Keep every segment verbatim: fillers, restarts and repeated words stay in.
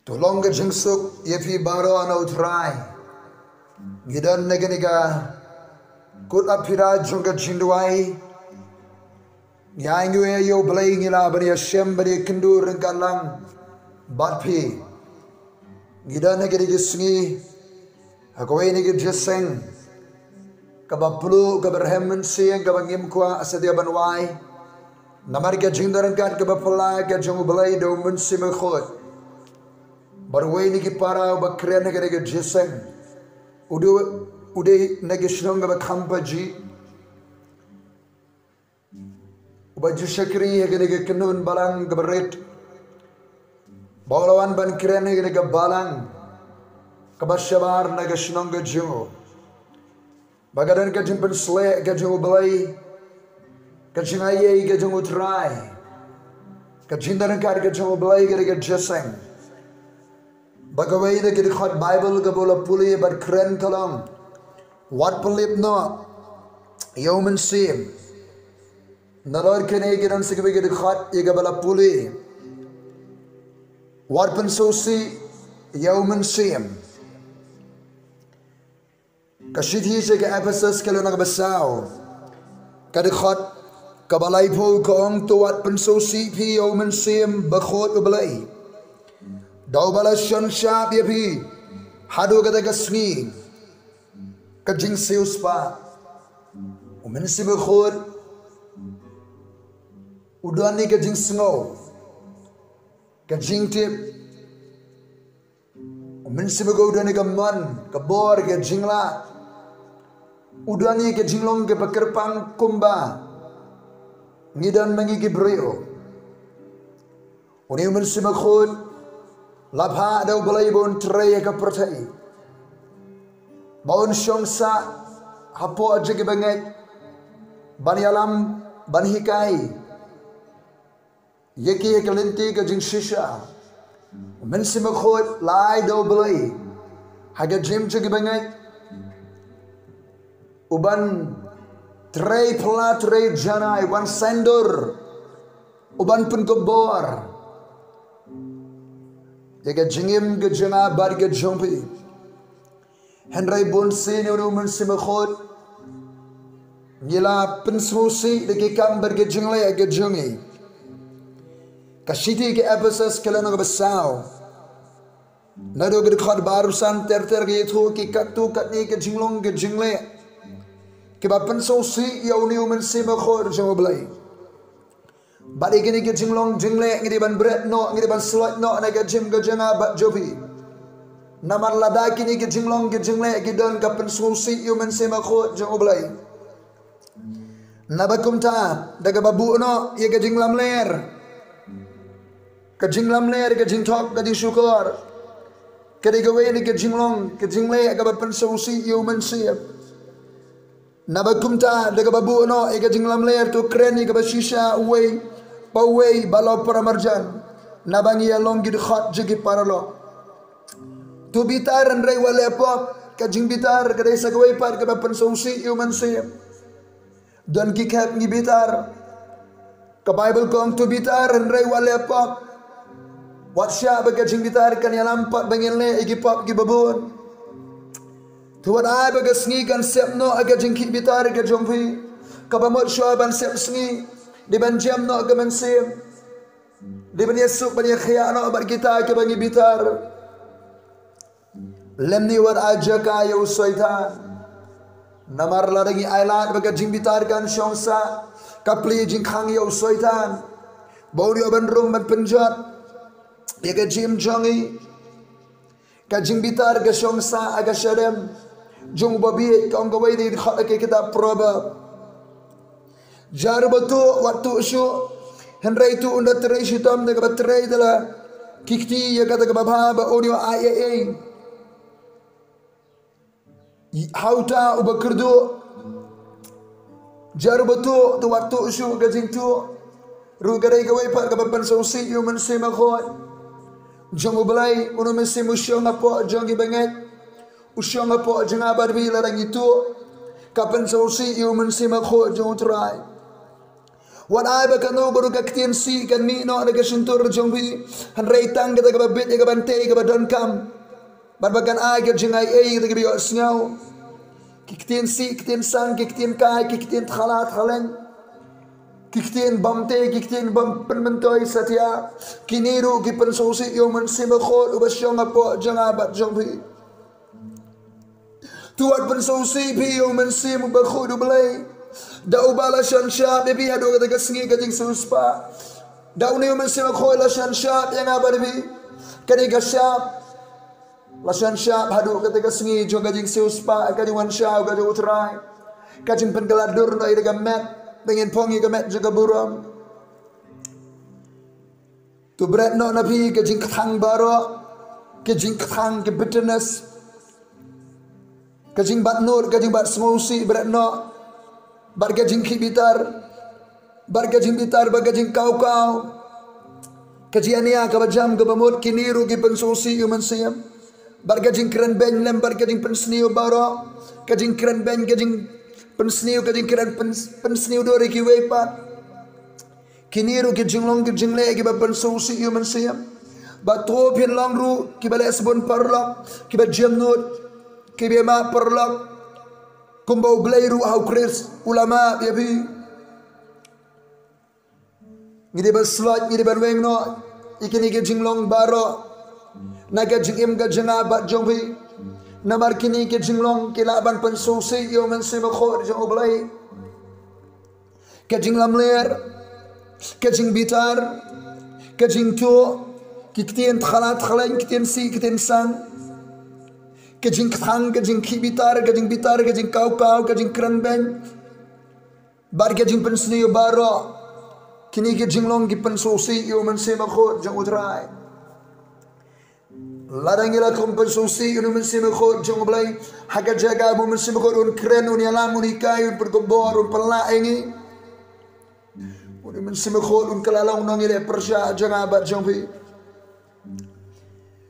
To long ka jingsuk ïa phi baroh, a U Trai. Ngi don na kane ka kut apira jong ka jingduwai. Ngi ainguh ïa U Blei, ngi lah ban ïashem ban ïakynduh ryngkat lang bad phi. Ngi don ha kane ka sngi ha kawei na ka jingïaseng kaba pluh, kaba rhem mynsiem, kaba ngim kwah satia ban wai. Namar ka jingdon ryngkat kaba phylla ka jong U Blei da U Mynsiem Bakhuid. Bad uwei na ki para uba kren ha kane ka jingïaseng, u dei, u dei na ka shnong kaba kham pajih, uba ju shakri ha kane ka kynhun balang kaba rit, ba u la wan ban kren ha kane ka balang kaba shabar na ka shnong ka jong u. Ba ka don ka jingpynsleh ka jong U Blei, ka jingaiei ka jong U Trai, ka jingdon ryngkat ka jong U Blei ha kane ka jingïaseng. Ba kawei na ki dkhot Baibl kaba u la pule bad kren ka long: Wat pynlip noh ïa U Mynsiem. Nalor kine ki don sa kawei ka dkhot ïa kaba la pule: Wat pynsngewsih ïa U Mynsiem. Ka shithi sha ki Ephesus ka lynnong kaba saw, ka dkhot kaba laiphew ka ong: To wat pynsngewsih phi ïa U Mynsiem Bakhuid U Blei, da uba la shon shap ïa phi haduh kata ka sngi ka jingsiewspah. U Mynsiem Bakhuid u don ïa ka jingsngew, ka jingtip. U Mynsiem Bakhuid u don ïa ka mon, ka bor, ka jinglah. U don ïa ka jinglong kaba kyrpang kumba ngi don ma ngi ki briew. Une U Mynsiem Bakhuid la phah da U Blei ba un trei ïa ka pyrthei, ba un shong sah hapoh jong ki bangeit, ban ïalam, ban hikai ïa ki ha ka lynti ka jingshisha. U Mynsiem Bakhuid la ai da U Blei ha ka jingim jong ki bangeit, u ban trei phylla, trei janai, u ban saiñdur, u ban pynkupbor ïa ka jingim ka jong nga bad ka jong phi. Hynrei bunsien une U Mynsiem Bakhuid ngi la pynsngewsih da ki kam bad ki jingleh ka jong ngi. Ka shithi ki Ephesus ka lynnong kaba saw, naduh ka dkhot ba arphew san ter ter, ka ïathuh ki katto katne ka jinglong ka jingleh kiba pynsngewsih ïa une U Mynsiem Bakhuid jong U Blei. Bad ïa kine ki jinglong jingleh ngi dei ban bret noh, ngi dei ban sloit noh na ka jingim ka jong nga bad jong phi. Namar lada kine ki jinglong ki jingleh ki don ka pynsngewsih ïa U Mynsiem Bakhuid jong U Blei, naba kumta da kaba buh noh ïa ka jinglamler, ka jinglamler, ka jingthok, ka jingshukor, ka dei kawei na ka jinglong ka jingleh kaba pynsngewsih ïa U Mynsiem. Naba kumta da kaba buh noh ïa ka jinglamler, to kren ïa kaba shisha uwei pa uwei, baroh para marjan, naba ngi ïa long ki dkhot jong ki paralok. To bitar hynrei wat leh pop. Ka jingbitar ka dei sa kawei pat kaba pynsngewsih ïa U Mynsiem. Don ki khep ngi bitar. Ka Baibl ka ong, to bitar hynrei wat leh pop. Wat shah ba ka jingbitar kan ïalam pat ba ngin leh ïa ki pop kiba bun. To wat ai ba ka sngi kan sep noh ïa ka jingkhih bitar ka jong phi. Kaba mut shuwa ban sep sngi, dei ban jem noh ka mynsiem, dei ban ïasuk, ban ïakhiah noh bad kita kiba ngi bitar. Lymne wat ai jaka ïa u Soitan. Namar lada ngi ailad ba ka jingbitar kan shong sah, ka plie jingkhang ïa u Soitan, ba un ïoh ban rung ban pynjot ïa ka jingim jong ngi. Ka jingbitar ka shong sah ha ka shadem jong u babieit, ka ong kawei na ki dkhot ha ka kitab Proverb. Jar uba tuh, wat tuh shuh, hynrei tuh un da trei shitom da kaba trei da la ki kti ïa kata kaba bha, ba un ïoh ai ei ei ha uta uba kyrduh. Jar uba tuh, to wat tuh shuh ka jingtuh. Ruh ka dei kawei pat kaba pynsngewsih ïa U Mynsiem Bakhuid jong U Blei. Une U Mynsiem u shong hapoh jong ki bangeit, u shong hapoh jong nga bad phi lada ngi tuh. Ka pynsngewsih ïa U Mynsiem Bakhuid jong U Trai. Wat ai ba kano kano ka ktien sih kan mih noh na ka shyntur jong phi, hynrei tang kata kaba bit ïa ka ban tei kaba donkam. Bad ba kan ai ka jingaiei ïa kata kaba ïohsngew. Ki ktien sih, ktien sang, ki ktien kai, ki ktien thala thaleng, ki ktien bam tei, ki ktien bam pynmyntoi satia, kine ruh ki pynsngewsih ïa u Mynsiem Bakhuid uba shong hapoh jong nga bad jong phi. To wat pynsngewsih phi ïa u Mynsiem Bakhuid U Blei, da uba la shan shap ïa phi haduh kata ka sngi ka jingsiewspah. Da une u Mynsiem Bakhuid la shan shap ïa nga bad phi. Kane ka shap la shan shap haduh kata ka sngi jong ka jingsiewspah, ka jingwan shaw ka jong U Trai, ka jingpynkylla dur noh ïa ka met, ba ngin phong ïa ka met jong ka burom. To bret noh na phi ka jingkthang baroh, ka jingkthang, ka bitterness, ka jingbat nud, ka jingbat sngewsih, bret noh. Bad ka jingkhih bitar, bad ka jingbitar, bad ka jingkaw kaw, ka jingania kaba jam kaba mut, kine ruh ki pynsngewsih ïa u Mynsiem. Bad ka jingkren beiñ lem bad ka jingpynsniew baroh, ka jingkren beiñ, ka jingpynsniew, ka jingkren pyns-, pynsniew dur ïa kiwei pat. Kine ruh ki jinglong ki jingleh kiba pynsngewsih ïa u Mynsiem. Bad to phin long ruh kiba leh sbun paralok, kiba jemnud, kiba ïamap paralok, kumba U Blei ruh ha U Khrist u la map ïa phi. Ngi dei ban slot, ngi dei ban weng noh ïa kine ki jinglong baroh na ka jingim ka jong nga bad jong phi. Namar kine ki jinglong ki lah ban pynsngewsih ïa u Mynsiem Bakhuid jong U Blei. Ka jinglamler, ka jingbitar, ka jingtuh, ki ktien thala thaleng, ki ktien sih, ki ktien sang, ka jingkthang, ka jingkhih bitar, ka jingbitar, ka jingkaw kaw, ka jingkren beiñ, bad ka jingpynsniew baroh. Kine ki jinglong ki pynsngewsih ïa u Mynsiem Bakhuid jong U Trai. Lada ngi la kham pynsngewsih ïa u Mynsiem Bakhuid jong U Blei, ha ka jaka ba u Mynsiem Bakhuid un kren, un ïalam, un hikai, un pynkupbor, un pynlah ïa ngi, u Mynsiem Bakhuid un kylla long u nongïaleh pyrshah jong nga bad jong phi.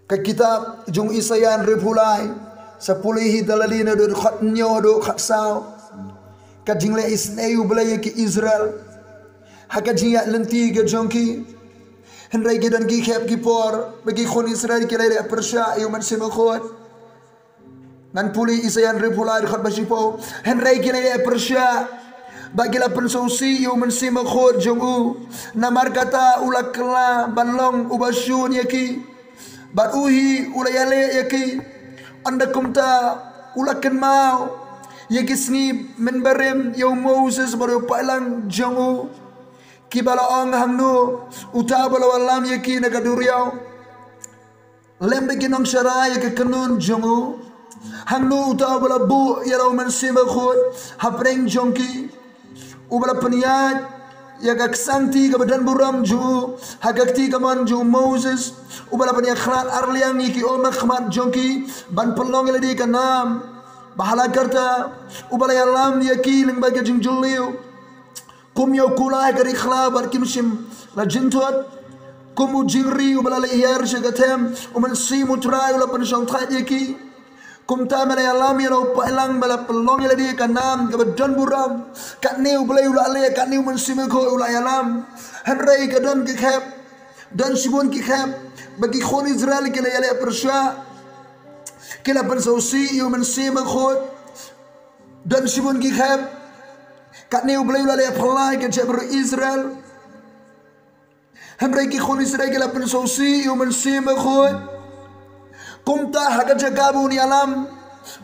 Ka kitab jong u Isaïah hynriewphew lai, sa pule hi da lade naduh dkhot hynñiew haduh khatsaw. Ka jingleh isynei U Blei ïa ki Israel ha ka jingïaid lynti ka jong ki. Hynrei ki don ki khep ki por ba ki khun Israel ki la ïaleh pyrshah ïa u Mynsiem Bakhuid. Ngan pule Isaïah hynriewphew lai dkhot ba shiphew. Hynrei ki la ïaleh pyrshah bad ki la pynsngewsih ïa u Mynsiem Bakhuid jong u. Namar kata u la kylla ban long uba shun ïa ki, bad u hi u la ïaleh ïa ki. Ynda kumta u la kynmaw ïa ki sngi mynbarim ïa u Moses bad ïa u paidlang jong u, kiba la ong, hangno uta uba la wallam ïa ki na ka duriaw lem bad ki nongsharai ïa ka kynhun jong u? Hangno uta uba la buh ïa la u Mynsiem Bakhuid hapdeng jong ki, uba la pynïaid ïa ka ksangti kaba donburom jong u ha ka kti kamon jong u Moses, uba la pynïakhlad arliang ïa ki ummat khmat jong ki ban pynlong ïa lade ka nam? Ba ha la karta uba la ïalam ïa ki lyngba ka jingjylliew, kum ïa u kula ha ka ri khlaw bad kim shym la jynthut, kum u jingri uba la leit hiar sha ka them, u Mynsiem U Trai u la pynshongthait ïa ki. Kumta me la ïalam ïa la u paidlang, me la pynlong ïa lade ka nam kaba donburom. Katne U Blei u la leh, katne u Mynsiem Bakhuid u la ïalam. Hynrei ka don ki khep, don shibun ki khep ba ki khun Israel ki la ïaleh pyrshah, ki la pynsngewsih ïa u Mynsiem Bakhuid. Don shibun ki khep, katne U Blei u la leh phylla ïa ka jaitbynriew Israel. Hynrei ki khun Israel ki la pynsngewsih ïa u Mynsiem Bakhuid. Kumta ha ka jaka ba un ïalam,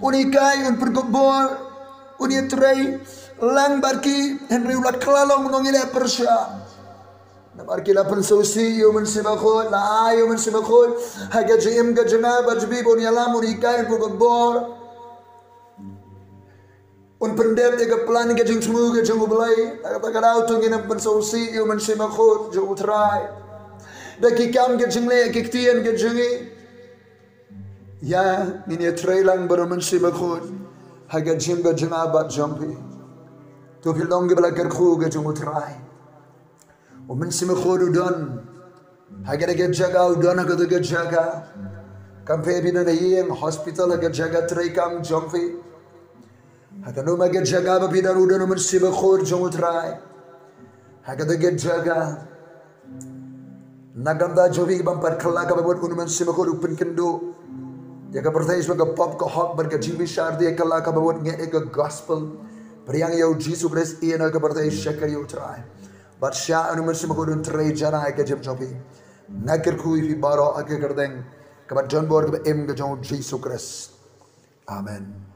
un hikai, un pynkupbor, un ïatrei lang bad ki, hynrei u la kylla long u nongïaleh pyrshah. Namar ki la pynsngewsih ïa u Mynsiem Bakhuid, la ai ïa u Mynsiem Bakhuid ha ka jingim ka jong nga bad jong phi ba un ïalam, un hikai, un pynkupbor, un pyndep ïa ka plan ka jingthmu ka jong U Blei. Kata ka daw to ngin ym pynsngewsih ïa u Mynsiem Bakhuid jong U Trai da ki kam ka jingleh, ki ktien ka jong ngi. Ïa, ngin ïatrei lang bad u Mynsiem Bakhuid ha ka jingim ka jong nga bad jong phi. To phi long kiba la kyrkhu ka jong U Trai. U Mynsiem Bakhuid u don ha kata ka jaka, u don ha kata ka jaka. Kam phi, phi don ha ïing, hospital, ha ka jaka treikam jong phi, ha kano ma ka jaka ba phi don, u don u Mynsiem Bakhuid jong U Trai. Ha kata ka jaka, na ka bynta jong phi, ban pat kylla ka bamut, un ym mynsiem bakhuid u pynkynduh ïa ka pyrthei shaphang ka pop, ka hok bad ka jingbishar. Te kylla ka bamut, ngeit ïa ka gospel, pdiang ïa u Jisu Khrist, ïeh noh ïa ka pyrthei sha ka ri u Trai. Bad sha un ym mynsiem bakhuid un trei janai ha ka jingim jong phi. Nga kyrkhu ïa phi baroh ha ka kyrteng kaba don bor kaba im ka jong u Jisu Khrist. Amen.